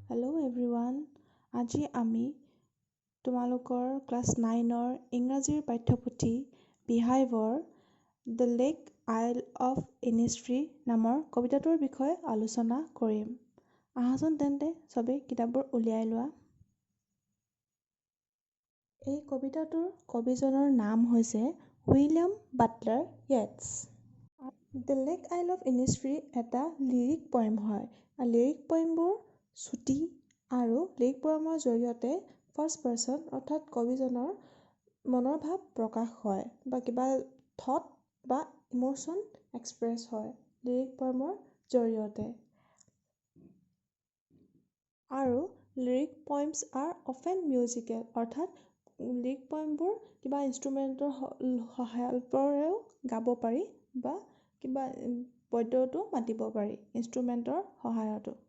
Hello' everyone, আজি আমি তোমালোকৰ ক্লাছ নাইনৰ ইংৰাজীৰ পাঠ্যপুথি বিহাইভৰ the lake Isle of Innisfree নামৰ কবিতাটোৰ বিষয়ে আলোচনা কৰিম। আহাচোন তেন্তে চবেই কিতাপবোৰ উলিয়াই লোৱা। এই কবিতাটোৰ কবিজনৰ নাম হৈছে William Butler Yeats. The lake Isle of Innisfree এটা লিৰিক পয়েম হয়। লিৰিক পয়েমবোৰ চুটি আৰু লিৰিক পয়েমৰ জৰিয়তে ফাৰ্ষ্ট পাৰ্চন অৰ্থাৎ কবিজনৰ মনৰ ভাৱ প্ৰকাশ হয় বা কিবা থট বা ইম'শ্যন এক্সপ্ৰেছ হয় লিৰিক পয়েমৰ জৰিয়তে। আৰু lyric poems are often musical, অৰ্থাৎ লিৰিক পয়েমবোৰ কিবা ইনষ্ট্ৰুমেণ্টৰ সহায়তেও গাব পাৰি বা কিবা পদ্যতো মাতিব পাৰি ইনষ্ট্ৰুমেণ্টৰ সহায়তো।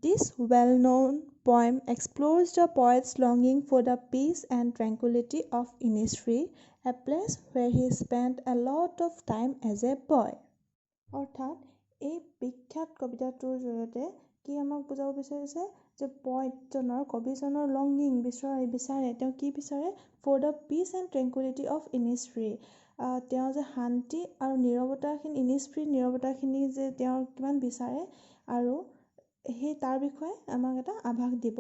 This well-known poem explores the poet's longing for the peace and tranquility of Innisfree, a place where he spent a lot of time as a boy. অৰ্থাৎ এই বিখ্যাত কবিতাটোৰ জৰিয়তে কি আমাক বুজাব বিচাৰিছে যে পয়েটজনৰ, কবিজনৰ লংগিং বিচাৰে, তেওঁ কি বিচাৰে? For the peace and tranquility of Innisfree. তেওঁ যে শান্তি আৰু নীৰৱতাখিনি, ইনিছফ্ৰী নীৰৱতাখিনি যে তেওঁ কিমান বিচাৰে আৰু সেই তাৰ বিষয়ে আমাক এটা আভাস দিব।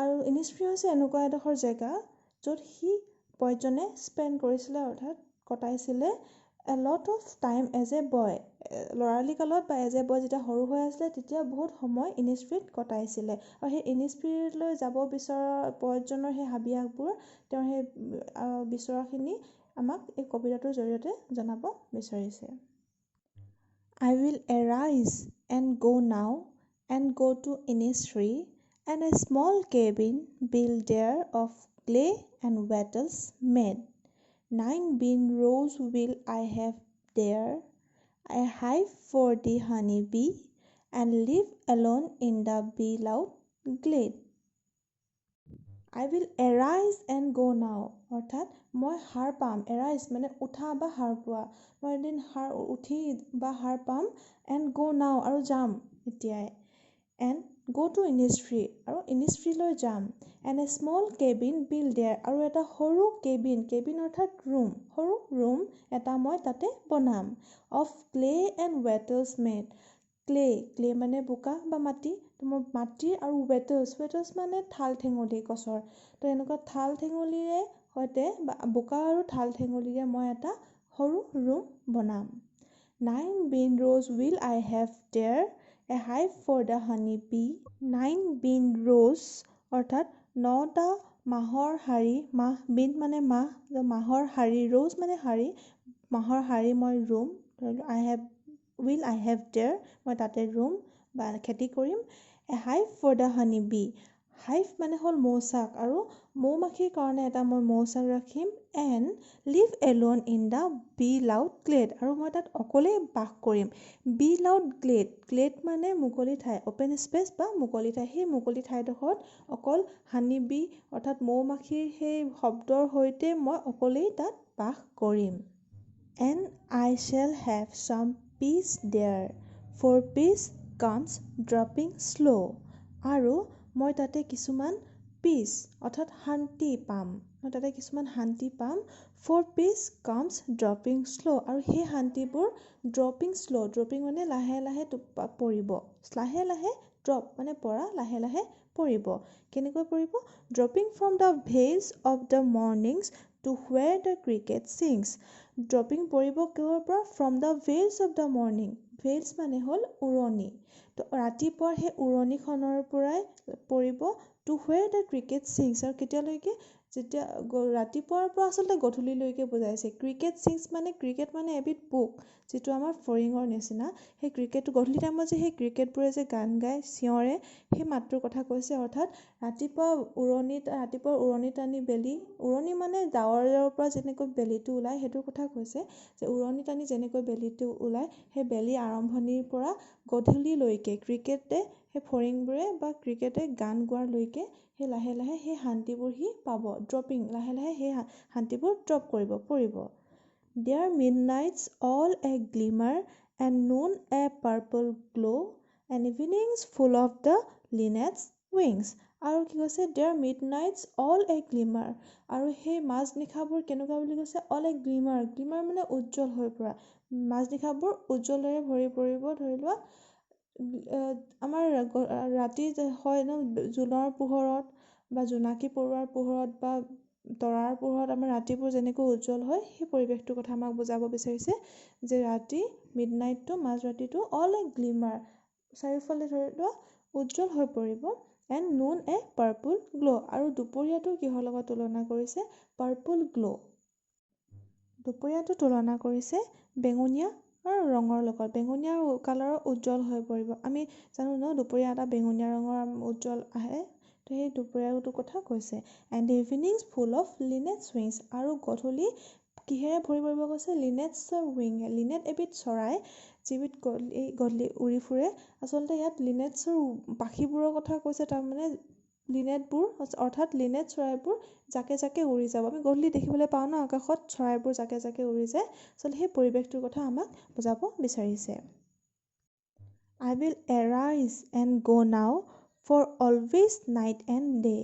আৰু ইনিছফ্ৰী হৈছে এনেকুৱা এডোখৰ জেগা য'ত সি পয়েটজনে স্পেণ্ড কৰিছিলে, অৰ্থাৎ কটাইছিলে a lot of time as a boy. ল'ৰালি কালত বা এজ এ বয় যেতিয়া সৰু হৈ আছিলে তেতিয়া বহুত সময় ইনিছফ্ৰীত কটাইছিলে। আৰু সেই ইনিছফ্ৰীলৈ যাব বিচৰা পয়েটজনৰ সেই হাবিয়াসবোৰ, তেওঁৰ সেই বিচৰাখিনি আমাক এই কবিতাটোৰ জৰিয়তে জনাব বিচাৰিছে। I will arise and go now and go to Innisfree and a small cabin build there of clay and wattles made. 9 bean rows will I have there, a hive for the honey bee, and live alone in the bee-loud glade. I will arise and go now, অৰ্থাৎ মই সাৰ পাম। Arise মানে উঠা বা সাৰ পোৱা। মই এদিন সাৰ উঠি বা সাৰ পাম, এণ্ড গ' নাও আৰু যাম এতিয়াই, এণ্ড গ' টু ইনিছফ্ৰী আৰু ইনিছফ্ৰীলৈ যাম, and a small cabin build there আৰু এটা সৰু কেবিন, কেবিন অৰ্থাৎ ৰুম, সৰু ৰুম এটা মই তাতে বনাম, of clay and wattles made. Clay, clay মানে বোকা বা মাটি, তো মই মাটি আৰু ৱেটলছ, ৱেটলছ মানে ঠাল ঠেঙুলি গছৰ, তো এনেকুৱা ঠাল ঠেঙুলিৰে সৈতে বা বোকা আৰু ঠাল ঠেঙুলিৰে মই এটা সৰু ৰুম বনাম। 9 bean rows will I have there, a hive for the honey bee. 9 bean rows অৰ্থাৎ 9টা মাহৰ শাৰী, মাহ বিন মানে মাহ, মাহৰ শাৰী, ৰ'জ মানে শাৰী, মাহৰ শাৰী মই room, I have will I have there, মই তাতে ৰুম বা খেতি কৰিম। A hive for the honey bee, hive মানে হ'ল মৌচাক আৰু মৌ মাখিৰ কাৰণে এটা মই মৌচাক ৰাখিম। And live alone in the bee loud glade আৰু মই তাত অকলেই বাস কৰিম। বি লাউড গ্লেড, গ্লেড মানে মুকলি ঠাই, অ'পেন স্পেচ বা মুকলি ঠাই, সেই মুকলি ঠাইডোখৰত অকল হানি বি অৰ্থাৎ মৌ মাখিৰ সেই শব্দৰ সৈতে মই অকলেই তাত বাস কৰিম। And I shall have some peace there, for peace comes dropping slow. আৰু মই তাতে কিছুমান পিচ অৰ্থাৎ শান্তি পাম, মই তাতে কিছুমান শান্তি পাম। For peace comes dropping slow আৰু সেই শান্তিবোৰ ড্ৰপিং শ্ল', ড্ৰপিং মানে লাহে লাহে পৰিব, লাহে লাহে ড্ৰপ মানে পৰা, লাহে লাহে পৰিব। কেনেকৈ পৰিব? Dropping from the veils of the mornings to where the cricket sings. Dropping পৰিব কিহৰ পৰা? From the veils of the morning. Veils মানে হ'ল উৰণি, তো ৰাতিপুৱাৰ সেই উৰণিখনৰ পৰাই পৰিব to where the cricket sings. আৰু কেতিয়ালৈকে? যেতিয়া ৰাতিপুৱাৰ পৰা আচলতে গধূলিলৈকে বুজাইছে। ক্ৰিকেট ছিংছ মানে ক্ৰিকেট মানে এবিধ পোক, যিটো আমাৰ ফৰিঙৰ নিচিনা। সেই ক্ৰিকেটটো গধূলি টাইমত যে সেই ক্ৰিকেটবোৰে যে গান গায়, চিঞৰে, সেই মাতটোৰ কথা কৈছে। অৰ্থাৎ ৰাতিপুৱা উৰণি, ৰাতিপুৱা উৰণি টানি বেলি, উৰণি মানে ডাৱৰৰ পৰা যেনেকৈ বেলিটো ওলায় সেইটোৰ কথা কৈছে, যে উৰণি টানি যেনেকৈ বেলিটো ওলায়, সেই বেলি আৰম্ভণিৰ পৰা গধূলিলৈকে ক্ৰিকেটে, সেই ফৰিংবোৰে বা ক্ৰিকেটে গান গোৱালৈকে সেই লাহে লাহে সেই শান্তিবোৰ সি পাব। ড্ৰপিং, লাহে লাহে সেই শান্তিবোৰ ড্ৰপ কৰিব, পৰিব। There midnights all a glimmer and noon a purple glow and evenings full of the linnets' wings. আৰু কি কৈছে, their midnights all a glimmer, আৰু সেই মাজনিশাবোৰ কেনেকুৱা বুলি কৈছে, অল এ গ্লিমাৰ, গ্লিমাৰ মানে উজ্জ্বল হৈ পৰা, মাজনিশাবোৰ উজ্জ্বলেৰে ভৰি পৰিব। ধৰি লোৱা আমাৰ ৰাতি হয় ন, জোনৰ পোহৰত বা জোনাকী পৰুৱাৰ পোহৰত বা তৰাৰ পোহৰত আমাৰ ৰাতিবোৰ যেনেকৈ উজ্জ্বল হয়, সেই পৰিৱেশটোৰ কথা আমাক বুজাব বিচাৰিছে যে ৰাতি মিডনাইটটো, মাজৰাতিটো অল এ গ্লিমাৰ, চাৰিওফালে ধৰি লোৱা উজ্জ্বল হৈ পৰিব। And noon a purple glow, আৰু দুপৰীয়াটো কিহৰ লগত তুলনা কৰিছে, পাৰ্পল গ্ল', দুপৰীয়াটো তুলনা কৰিছে বেঙুনীয়া ৰঙৰ লগত, বেঙুনীয়া কালাৰৰ উজ্জ্বল হৈ পৰিব। আমি জানো ন, দুপৰীয়া এটা বেঙুনীয়া ৰঙৰ উজ্জ্বল আহে, তো সেই দুপৰীয়াটোৰ কথা কৈছে। And evenings full of linnets' wings, আৰু গধূলি কিহেৰে ভৰি পৰিব কৈছে, লিনেটছৰ উইং, লিনেট এবিধ চৰাই যিবিধ গধূলি উৰি ফুৰে। আচলতে ইয়াত লিনেটছৰ পাখিবোৰৰ কথা কৈছে, তাৰমানে লিনেটবোৰ অৰ্থাৎ লিনেট চৰাইবোৰ জাকে জাকে উৰি যাব। আমি গধূলি দেখিবলৈ পাওঁ ন, আকাশত চৰাইবোৰ জাকে জাকে উৰি যায়, আচলতে সেই পৰিৱেশটোৰ কথা আমাক বুজাব বিচাৰিছে। I will arise and go now for always night and day,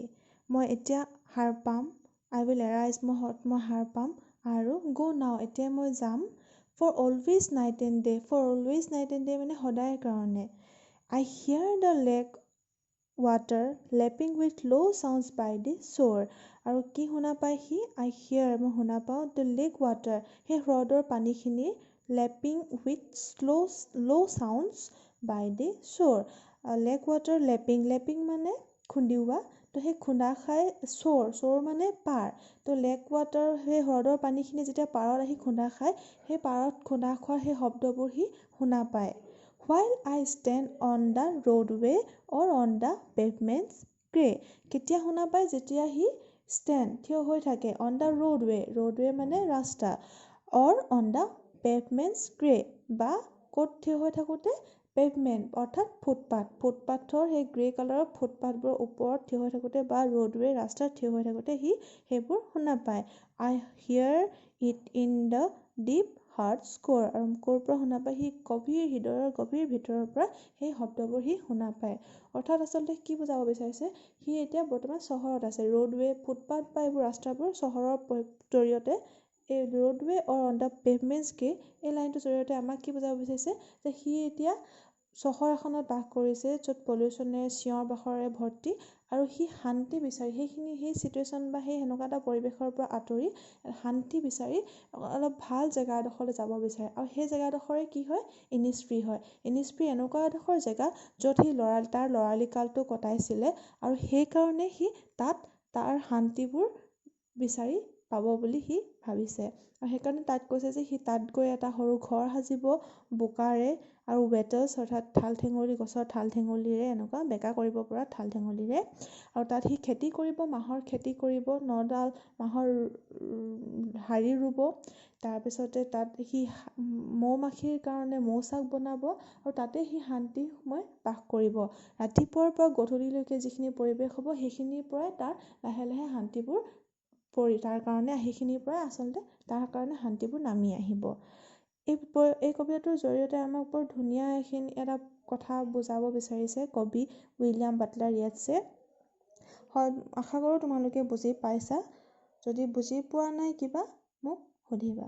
মই এতিয়া সাৰ পাম, আই will arise, মই সাৰ পাম, আৰু গ' নাও, এতিয়া মই যাম, for always night and day, for always night and day মানে সদায় কাৰণে। I hear the lake water lapping with low sounds by the shore, আৰু কি শুনা পায় সি, আই হিয়াৰ, মই শুনা পাওঁ, the lake water, সেই হ্ৰদৰ পানীখিনি lapping with low sounds by the shore. Lake water lapping, lapping মানে খুন্দিওৱা, তো সেই খুন্দা খাই শ্ব'ৰ, শ্ব'ৰ মানে পাৰ, তো লেক ৱাটাৰ সেই হ্ৰদৰ পানীখিনি যেতিয়া পাৰত আহি খুন্দা খায়, সেই পাৰত খুন্দা খোৱাৰ সেই শব্দবোৰ সি শুনা পায়। While I stand on the roadway or on the pavements grey, কেতিয়া শুনা পায়, যেতিয়া সি ষ্টেণ্ড, থিয় হৈ থাকে, অন the ৰোডৱে, ৰোডৱে মানে ৰাস্তা, or on the pavements grey, বা ক'ত থিয় হৈ থাকোঁতে, পেভমেণ্ট অৰ্থাৎ ফুটপাথ, ফুটপাথৰ সেই গ্ৰে কালাৰৰ ফুটপাথবোৰৰ ওপৰত থিয় হৈ থাকোঁতে বা ৰোডৱে ৰাস্তাত থিয় হৈ থাকোঁতে সি সেইবোৰ শুনা পায়। I hear it in the deep heart's core, আৰু ক'ৰ পৰা শুনা পায়, সি গভীৰ হৃদয়ৰ গভীৰ ভিতৰৰ পৰা সেই শব্দবোৰ সি শুনা পায়। অৰ্থাৎ আচলতে কি বুজাব বিচাৰিছে, সি এতিয়া বৰ্তমান চহৰত আছে, ৰোডৱে ফুটপাথ বা এইবোৰ ৰাস্তাবোৰ চহৰৰ জৰিয়তে, এই roadway or on the pavements grey, এই লাইনটোৰ জৰিয়তে আমাক কি বুজাব বিচাৰিছে যে সি এতিয়া চহৰ এখনত বাস কৰিছে য'ত পলিউশ্যনেৰে চিঞৰ বাখৰেৰে ভৰ্তি, আৰু সি শান্তি বিচাৰি সেইখিনি সেই চিটুৱেশ্যন বা সেই সেনেকুৱা এটা পৰিৱেশৰ পৰা আঁতৰি শান্তি বিচাৰি অলপ ভাল জেগা এডোখৰলৈ যাব বিচাৰে। আৰু সেই জেগাডোখৰে কি হয়, ইনিছফ্ৰী হয়। ইনিছফ্ৰী এনেকুৱা এডোখৰ জেগা য'ত সি তাৰ ল'ৰালি কালটো কটাইছিলে, আৰু সেইকাৰণে সি তাত তাৰ শান্তিবোৰ বিচাৰি পাব বুলি সি ভাবিছে। আৰু সেইকাৰণে তাত কৈছে যে সি তাত গৈ এটা সৰু ঘৰ সাজিব বোকাৰে আৰু ৱেটলছ অৰ্থাৎ ঠাল ঠেঙুলি, গছৰ ঠাল ঠেঙুলিৰে, এনেকুৱা বেকা কৰিব পৰা ঠাল ঠেঙুলিৰে, আৰু তাত সি খেতি কৰিব, মাহৰ খেতি কৰিব, নডাল মাহৰ শাৰী ৰুব, তাৰপিছতে তাত সি মৌ মাখিৰ কাৰণে মৌচাক বনাব, আৰু তাতে সি শান্তিময় বাস কৰিব। ৰাতিপুৱাৰ পৰা গধূলিলৈকে যিখিনি পৰিৱেশ হ'ব সেইখিনিৰ পৰাই তাৰ লাহে লাহে শান্তিবোৰ পৰি, তাৰ কাৰণে সেইখিনিৰ পৰাই আচলতে তাৰ কাৰণে শান্তিবোৰ নামি আহিব। এই কবিতাটোৰ জৰিয়তে আমাক বৰ ধুনীয়া এইখিনি এটা কথা বুজাব বিচাৰিছে কবি উইলিয়াম বাটলাৰ য়েটছে। হয়, আশা কৰোঁ তোমালোকে বুজি পাইছা। যদি বুজি পোৱা নাই কিবা মোক সুধিবা।